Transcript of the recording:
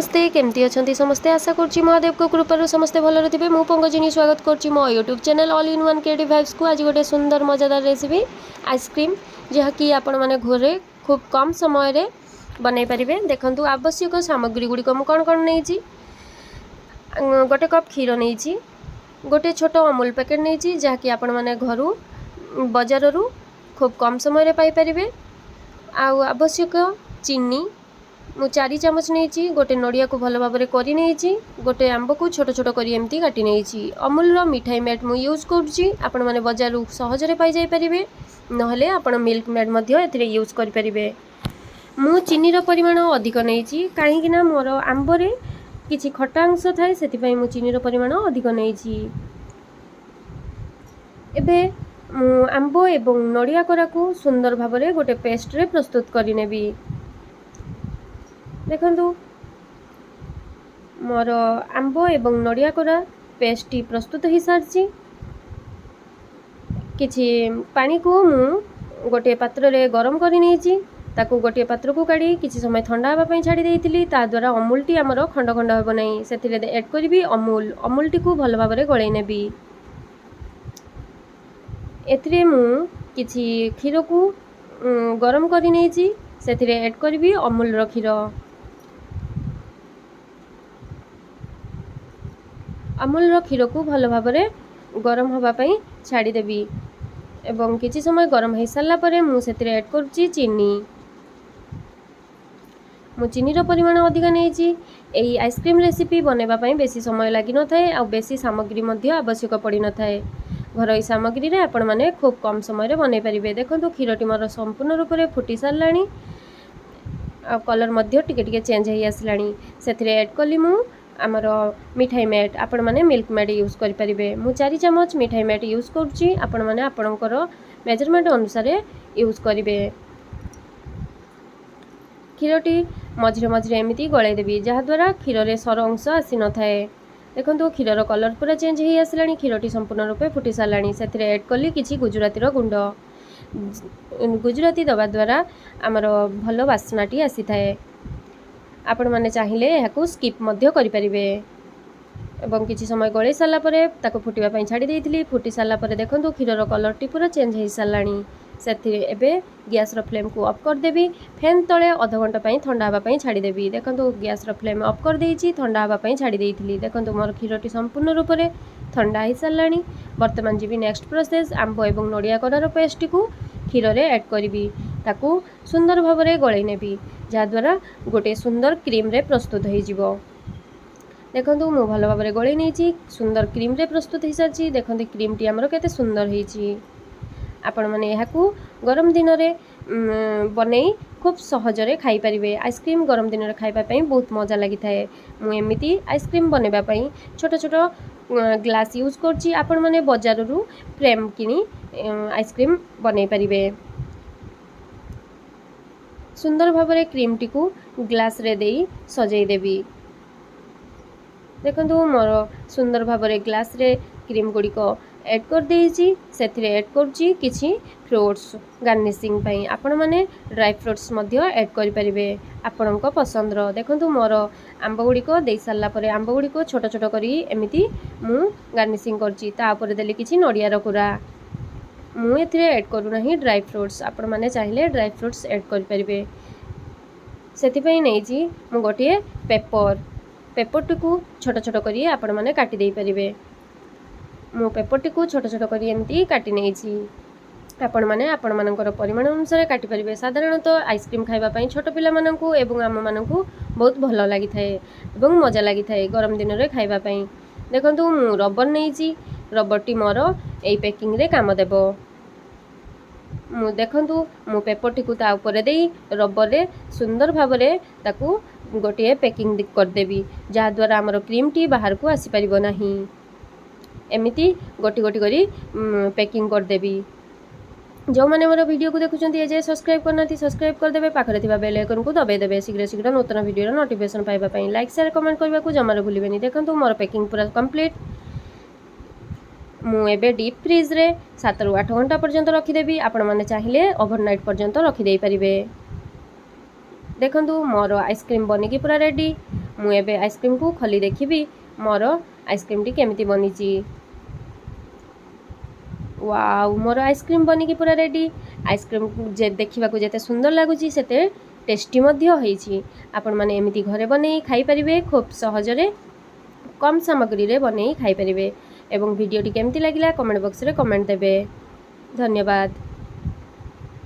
ସମସ୍ତେ। କେମିତି ଅଛନ୍ତି ସମସ୍ତେ? ଆଶା କରୁଛି ମହାଦେବଙ୍କ କୃପାରୁ ସମସ୍ତେ ଭଲରେ ଥିବେ। ମୁଁ ପଙ୍କଜିନୀ ସ୍ୱାଗତ କରୁଛି ମୋ YouTube channel all in one creative ଭାଇବ୍ସକୁ। ଆଜି ଗୋଟେ ସୁନ୍ଦର ମଜାଦାର ରେସିପି, ଆଇସ୍କ୍ରିମ୍, ଯାହାକି ଆପଣମାନେ ଘରେ ଖୁବ୍ କମ୍ ସମୟରେ ବନାଇ ପାରିବେ। ଦେଖନ୍ତୁ, ଆବଶ୍ୟକ ସାମଗ୍ରୀ ଗୁଡ଼ିକ ମୁଁ କ'ଣ କ'ଣ ନେଇଛି। ଗୋଟେ କପ୍ କ୍ଷୀର ନେଇଛି, ଗୋଟେ ଛୋଟ ଅମୁଲ ପ୍ୟାକେଟ୍ ନେଇଛି, ଯାହାକି ଆପଣମାନେ ଘରୁ ବଜାରରୁ ଖୁବ୍ କମ୍ ସମୟରେ ପାଇପାରିବେ। ଆଉ ଆବଶ୍ୟକ ଚିନି ମୁଁ 4 ଚାମଚ ନେଇଛି। ଗୋଟେ ନଡ଼ିଆକୁ ଭଲ ଭାବରେ କରି ନେଇଛି। ଗୋଟେ ଆମ୍ବକୁ ଛୋଟ ଛୋଟ କରି ଏମିତି କାଟି ନେଇଛି। ଅମୁଲର ମିଠାଇ ମେଟ୍ ମୁଁ ୟୁଜ୍ କରୁଛି। ଆପଣମାନେ ବଜାରରୁ ସହଜରେ ପାଇଯାଇପାରିବେ, ନହେଲେ ଆପଣ ମିଲ୍କ ମେଡ଼୍ ମଧ୍ୟ ଏଥିରେ ୟୁଜ୍ କରିପାରିବେ। ମୁଁ ଚିନିର ପରିମାଣ ଅଧିକ ନେଇଛି, କାହିଁକିନା ମୋର ଆମ୍ବରେ କିଛି ଖଟା ଅଂଶ ଥାଏ। ସେଥିପାଇଁ ମୁଁ ଚିନିର ପରିମାଣ ଅଧିକ ନେଇଛି। ଏବେ ମୁଁ ଆମ୍ବ ଏବଂ ନଡ଼ିଆ କୋରାକୁ ସୁନ୍ଦର ଭାବରେ ଗୋଟେ ପେଷ୍ଟରେ ପ୍ରସ୍ତୁତ କରିନେବି। ଦେଖନ୍ତୁ, ମୋର ଆମ୍ବ ଏବଂ ନଡ଼ିଆ କୋରା ପେଷ୍ଟଟି ପ୍ରସ୍ତୁତ ହୋଇସାରିଛି। କିଛି ପାଣିକୁ ମୁଁ ଗୋଟିଏ ପାତ୍ରରେ ଗରମ କରି ନେଇଛି। ତାକୁ ଗୋଟିଏ ପାତ୍ରକୁ କାଢ଼ି କିଛି ସମୟ ଥଣ୍ଡା ହେବା ପାଇଁ ଛାଡ଼ି ଦେଇଥିଲି। ତା ଦ୍ୱାରା ଅମୁଲଟି ଆମର ଖଣ୍ଡ ଖଣ୍ଡ ହେବ ନାହିଁ। ସେଥିରେ ଏଡ଼୍ କରିବି ଅମୁଲ। ଅମୁଲଟିକୁ ଭଲ ଭାବରେ ଗୋଳେଇ ନେବି। ଏଥିରେ ମୁଁ କିଛି କ୍ଷୀରକୁ ଗରମ କରି ନେଇଛି। ସେଥିରେ ଏଡ଼୍ କରିବି ଅମୁଲର କ୍ଷୀର। ଅମୁଲର କ୍ଷୀରକୁ ଭଲ ଭାବରେ ଗରମ ହେବା ପାଇଁ ଛାଡ଼ିଦେବି ଏବଂ କିଛି ସମୟ ଗରମ ହୋଇସାରିଲା ପରେ ମୁଁ ସେଥିରେ ଏଡ଼୍ କରୁଛି ଚିନି। ମୁଁ ଚିନିର ପରିମାଣ ଅଧିକା ନେଇଛି। ଏହି ଆଇସ୍କ୍ରିମ୍ ରେସିପି ବନାଇବା ପାଇଁ ବେଶୀ ସମୟ ଲାଗିନଥାଏ ଆଉ ବେଶୀ ସାମଗ୍ରୀ ମଧ୍ୟ ଆବଶ୍ୟକ ପଡ଼ିନଥାଏ। ଘରୋଇ ସାମଗ୍ରୀରେ ଆପଣମାନେ ଖୁବ୍ କମ୍ ସମୟରେ ବନାଇ ପାରିବେ। ଦେଖନ୍ତୁ, କ୍ଷୀରଟି ମୋର ସମ୍ପୂର୍ଣ୍ଣ ରୂପରେ ଫୁଟି ସାରିଲାଣି ଆଉ କଲର୍ ମଧ୍ୟ ଟିକେ ଟିକେ ଚେଞ୍ଜ ହେଇ ଆସିଲାଣି। ସେଥିରେ ଏଡ଼୍ କଲି ମୁଁ ଆମର ମିଠାଇ ମେଟ୍। ଆପଣମାନେ ମିଲ୍କ ମେଡ଼୍ ୟୁଜ୍ କରିପାରିବେ। ମୁଁ 4 ଚାମଚ ମିଠାଇ ମେଟ୍ ୟୁଜ୍ କରୁଛି। ଆପଣମାନେ ଆପଣଙ୍କର ମେଜରମେଣ୍ଟ ଅନୁସାରେ ୟୁଜ୍ କରିବେ। କ୍ଷୀରଟି ମଝିରେ ମଝିରେ ଏମିତି ଗଳେଇ ଦେବି, ଯାହାଦ୍ୱାରା କ୍ଷୀରରେ ସର ଅଂଶ ଆସିନଥାଏ। ଦେଖନ୍ତୁ, କ୍ଷୀରର କଲର୍ ପୁରା ଚେଞ୍ଜ ହେଇ ଆସିଲାଣି। କ୍ଷୀରଟି ସମ୍ପୂର୍ଣ୍ଣ ରୂପେ ଫୁଟି ସାରିଲାଣି। ସେଥିରେ ଏଡ଼୍ କଲି କିଛି ଗୁଜୁରାତିର ଗୁଣ୍ଡ। ଗୁଜୁରାତି ଦେବା ଦ୍ୱାରା ଆମର ଭଲ ବାସ୍ନାଟି ଆସିଥାଏ। ଆପଣମାନେ ଚାହିଁଲେ ଏହାକୁ ସ୍କିପ୍ ମଧ୍ୟ କରିପାରିବେ। ଏବଂ କିଛି ସମୟ ଗୋଳେଇ ସାରିଲା ପରେ ତାକୁ ଫୁଟିବା ପାଇଁ ଛାଡ଼ି ଦେଇଥିଲି। ଫୁଟି ସାରିଲା ପରେ ଦେଖନ୍ତୁ, କ୍ଷୀରର କଲର୍ଟି ପୁରା ଚେଞ୍ଜ ହେଇସାରିଲାଣି। ସେଥିରେ ଏବେ ଗ୍ୟାସ୍ର ଫ୍ଲେମ୍କୁ ଅଫ୍ କରିଦେବି। ଫ୍ୟାନ୍ ତଳେ ଅଧଘଣ୍ଟା ପାଇଁ ଥଣ୍ଡା ହେବା ପାଇଁ ଛାଡ଼ିଦେବି। ଦେଖନ୍ତୁ, ଗ୍ୟାସ୍ର ଫ୍ଲେମ୍ ଅଫ୍ କରିଦେଇଛି, ଥଣ୍ଡା ହେବା ପାଇଁ ଛାଡ଼ି ଦେଇଥିଲି। ଦେଖନ୍ତୁ, ମୋର କ୍ଷୀରଟି ସମ୍ପୂର୍ଣ୍ଣ ରୂପରେ ଥଣ୍ଡା ହେଇସାରିଲାଣି। ବର୍ତ୍ତମାନ ଯିବି ନେକ୍ସଟ ପ୍ରୋସେସ୍। ଆମ୍ବ ଏବଂ ନଡ଼ିଆ କୋରାର ପେଷ୍ଟଟିକୁ କ୍ଷୀରରେ ଆଡ଼୍ କରିବି। ତାକୁ ସୁନ୍ଦର ଭାବରେ ଗୋଳେଇ ନେବି, ଯାହାଦ୍ୱାରା ଗୋଟିଏ ସୁନ୍ଦର କ୍ରିମ୍ରେ ପ୍ରସ୍ତୁତ ହେଇଯିବ। ଦେଖନ୍ତୁ, ମୁଁ ଭଲ ଭାବରେ ଗୋଳେଇ ନେଇଛି। ସୁନ୍ଦର କ୍ରିମ୍ରେ ପ୍ରସ୍ତୁତ ହେଇସାରିଛି। ଦେଖନ୍ତୁ, କ୍ରିମ୍ଟି ଆମର କେତେ ସୁନ୍ଦର ହେଇଛି। ଆପଣମାନେ ଏହାକୁ ଗରମ ଦିନରେ ବନେଇ ଖୁବ୍ ସହଜରେ ଖାଇପାରିବେ। ଆଇସ୍କ୍ରିମ୍ ଗରମ ଦିନରେ ଖାଇବା ପାଇଁ ବହୁତ ମଜା ଲାଗିଥାଏ। ମୁଁ ଏମିତି ଆଇସ୍କ୍ରିମ୍ ବନେଇବା ପାଇଁ ଛୋଟ ଛୋଟ ଗ୍ଲାସ୍ ୟୁଜ୍ କରୁଛି। ଆପଣମାନେ ବଜାରରୁ ଫ୍ରେମ୍ କିଣି ଆଇସ୍କ୍ରିମ୍ ବନେଇ ପାରିବେ। ସୁନ୍ଦର ଭାବରେ କ୍ରିମ୍ଟିକୁ ଗ୍ଲାସ୍ରେ ଦେଇ ସଜେଇ ଦେବି। ଦେଖନ୍ତୁ, ମୋର ସୁନ୍ଦର ଭାବରେ ଗ୍ଲାସ୍ରେ କ୍ରିମ୍ ଗୁଡ଼ିକ ଏଡ଼୍ କରିଦେଇଛି। ସେଥିରେ ଏଡ଼୍ କରୁଛି କିଛି ଫ୍ରୁଟ୍ସ ଗାର୍ନିସିଂ ପାଇଁ। ଆପଣମାନେ ଡ୍ରାଏ ଫ୍ରୁଟ୍ସ ମଧ୍ୟ ଏଡ଼୍ କରିପାରିବେ ଆପଣଙ୍କ ପସନ୍ଦର। ଦେଖନ୍ତୁ, ମୋର ଆମ୍ବ ଗୁଡ଼ିକ ଦେଇସାରିଲା ପରେ ଆମ୍ବ ଗୁଡ଼ିକ ଛୋଟ ଛୋଟ କରି ଏମିତି ମୁଁ ଗାର୍ନିସିଂ କରିଛି। ତା ଉପରେ ଦେଲି କିଛି ନଡ଼ିଆର କୁରା। ମୁଁ ଏଥିରେ ଏଡ଼୍ କରୁନାହିଁ ଡ୍ରାଏ ଫ୍ରୁଟ୍ସ। ଆପଣମାନେ ଚାହିଁଲେ ଡ୍ରାଏ ଫ୍ରୁଟ୍ସ ଏଡ଼୍ କରିପାରିବେ। ସେଥିପାଇଁ ନେଇଛି ମୁଁ ଗୋଟିଏ ପେପର୍। ପେପର୍ଟିକୁ ଛୋଟ ଛୋଟ କରି ଆପଣମାନେ କାଟି ଦେଇପାରିବେ। ମୁଁ ପେପର୍ଟିକୁ ଛୋଟ ଛୋଟ କରି ଏମିତି କାଟି ନେଇଛି। ଆପଣମାନେ ଆପଣମାନଙ୍କର ପରିମାଣ ଅନୁସାରେ କାଟିପାରିବେ। ସାଧାରଣତଃ ଆଇସ୍କ୍ରିମ୍ ଖାଇବା ପାଇଁ ଛୋଟ ପିଲାମାନଙ୍କୁ ଏବଂ ଆମମାନଙ୍କୁ ବହୁତ ଭଲ ଲାଗିଥାଏ ଏବଂ ମଜା ଲାଗିଥାଏ ଗରମ ଦିନରେ ଖାଇବା ପାଇଁ। ଦେଖନ୍ତୁ, ମୁଁ ରବର ନେଇଛି। ରବରଟି ମୋର ଏଇ ପ୍ୟାକିଂରେ କାମ ଦେବ। ମୁଁ ଦେଖନ୍ତୁ, ମୁଁ ପେପରଟିକୁ ତା ଉପରେ ଦେଇ ରବରରେ ସୁନ୍ଦର ଭାବରେ ତାକୁ ଗୋଟିଏ ପ୍ୟାକିଂ କରିଦେବି, ଯାହାଦ୍ୱାରା ଆମର କ୍ରିମ୍ଟି ବାହାରକୁ ଆସିପାରିବ ନାହିଁ। ଏମିତି ଗୋଟି ଗୋଟି କରି ପ୍ୟାକିଂ କରିଦେବି। ଯେଉଁମାନେ ମୋର ଭିଡ଼ିଓକୁ ଦେଖୁଛନ୍ତି, ଏଯାଏ ସବସ୍କ୍ରାଇବ୍ କରିନାହାନ୍ତି, ସବସ୍କ୍ରାଇବ୍ କରିଦେବେ। ପାଖରେ ଥିବା ବେଲ୍ ଆଇକନ୍କୁ ଦବାଇ ଦେବେ ଶୀଘ୍ର ଶୀଘ୍ର ନୂତନ ଭିଡ଼ିଓର ନୋଟିଫିକେସନ୍ ପାଇବା ପାଇଁ। ଲାଇକ୍, ସେୟାର, କମେଣ୍ଟ କରିବାକୁ ଜମାରୁ ଭୁଲିବେନି। ଦେଖନ୍ତୁ, ମୋର ପ୍ୟାକିଂ ପୁରା କମ୍ପ୍ଲିଟ୍। ମୁଁ ଏବେ ଡିପ୍ ଫ୍ରିଜ୍ରେ 7ରୁ 8 ଘଣ୍ଟା ପର୍ଯ୍ୟନ୍ତ ରଖିଦେବି। ଆପଣମାନେ ଚାହିଁଲେ ଓଭରନାଇଟ୍ ପର୍ଯ୍ୟନ୍ତ ରଖିଦେଇପାରିବେ। ଦେଖନ୍ତୁ, ମୋର ଆଇସ୍କ୍ରିମ୍ ବନିକି ପୁରା ରେଡ଼ି। ମୁଁ ଏବେ ଆଇସ୍କ୍ରିମ୍କୁ ଖୋଲି ଦେଖିବି ମୋର ଆଇସ୍କ୍ରିମ୍ଟି କେମିତି ବନିଛି। ୱାଉ, ମୋର ଆଇସ୍କ୍ରିମ୍ ବନିକି ପୁରା ରେଡ଼ି। ଆଇସ୍କ୍ରିମ୍ ଯେ ଦେଖିବାକୁ ଯେତେ ସୁନ୍ଦର ଲାଗୁଛି, ସେତେ ଟେଷ୍ଟି ମଧ୍ୟ ହେଇଛି। ଆପଣମାନେ ଏମିତି ଘରେ ବନେଇ ଖାଇପାରିବେ। ଖୁବ୍ ସହଜରେ କମ୍ ସାମଗ୍ରୀରେ ବନେଇ ଖାଇପାରିବେ ଏବଂ ଭିଡ଼ିଓଟି କେମିତି ଲାଗିଲା, କମେଣ୍ଟ ବକ୍ସରେ କମେଣ୍ଟ ଦେବେ। ଧନ୍ୟବାଦ।